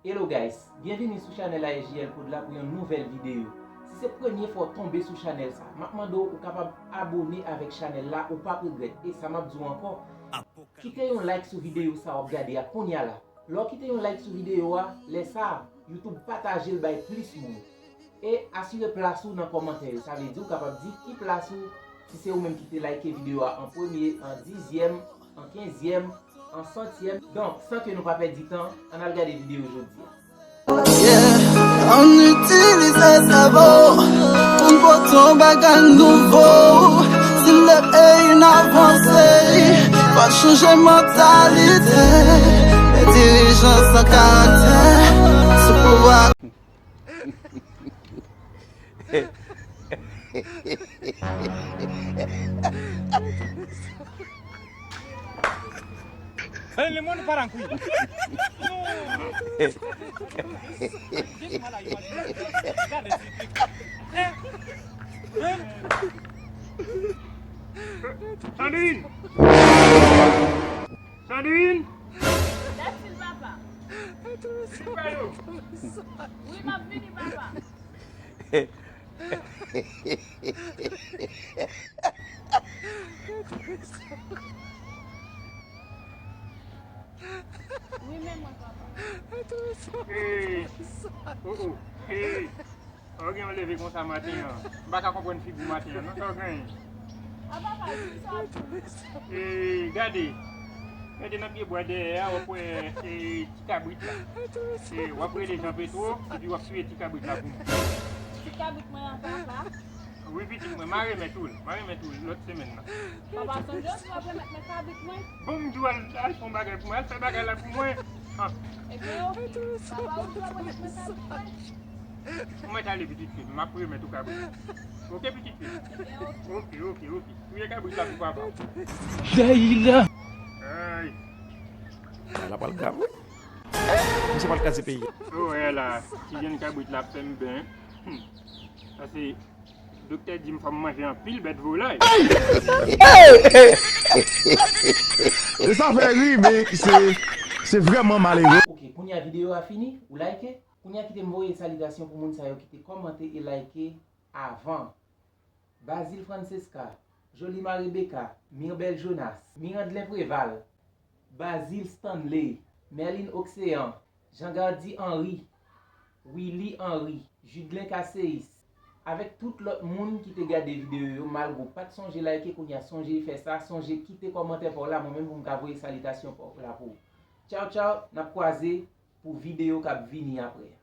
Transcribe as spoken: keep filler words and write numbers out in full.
Hello guys, byenvini sou chanèl A S J L Prod la pou yon nouvèl videyo. Si se premye fwa w tonbe sou chanèl sa, m ap mande w ou kapab abone avèk chanèl la, ou p ap regrèt. E sa m ap di w ankò, kite yon like sou videyo sa w ap gade a kounye a la. Lè w kite yon like sou videyo a, lè sa a, YouTube pataje l bay plis moun. E asire plas ou nan kòmantè yo. Sa vle di ou kapab di ki plas ou, si se ou menm ki te like videyo a an premye, an dizyèm, an kenzyèm, an santyèm. Donk, san ke nou pa pèdi tan, ann al gade videyo jodi a. Yeah, ann itilize sèvo pou n pote yon bagay nouvo. Si n vle peyi n avanse, fò n chanje mantalite. Men dirijan san karaktè, sou pouvwa. Ele mano para aqui. Sandrine! Sandrine! Dèsil papa. Vin ba yo. Wi, m ap vini papa. Wi, men mwen papa. Hey! Oh, oh! Hey! Sa w gen w leve konsa maten an? M pa ka konprann figi w maten an non, sa w genyen? A papa, di sa w di. Hey, gade! Gade nan pye bwa dèyè a, w ap wè, hey, ti kabrit la. Hey, w ap rele Jan Petwo, epi w ap touye ti kabrit la pou mwen. Ti kabrit mwen an papa. Wi, pitit mwen, m a remèt ou l. M a remèt ou l lòt semèn nan. Papa, sonje w di w ap remèt mwen kabrit mwen. Bon, m di w al, al fè yon bagay pou mwen, al fè bagay la pou mwen. Ah, Ebyen, oke. Papa, ou di w ap remèt mwen kabrit mwen. Ou mèt ale, pitit fi m, m ap remèt ou kabrit. Oke, pitit fi m? Ebyen, oke. Oke, oke, oke. Touye kabrit la pou papa. Dayila! Ay. Bagay la pral grav, wi. Misye pral kraze peyi a. Ou wè la, ti jenn kabrit la ap fè m ben. Hmm. Sa se Doktè di m fò m manje anpil bèt volay. E sa fè ri, men se, se vrèman malere. Ok, kounye a videyo a fini, ou like? Kounye a kite m voye salitasyon pou moun sa yo ki te kòmante e like avan. Bazil Francesca, Jolima Rebecca, Mirbel Jonas, Mirandlen Preval, Bazil Stanley, Merlin Océan, Jean Gardy Henry, Willy Henry, Judlen Casséis, avèk tout lòt moun ki te gade videyo yo, malgre w pa t sonje like, kounye a sonje fè sa, sonje kite kòmantè pa w la, mwen menm pou m ka voye salitasyon pa w la pou ou. Tchaw tchaw, n ap kwaze pou videyo k ap vini apre a.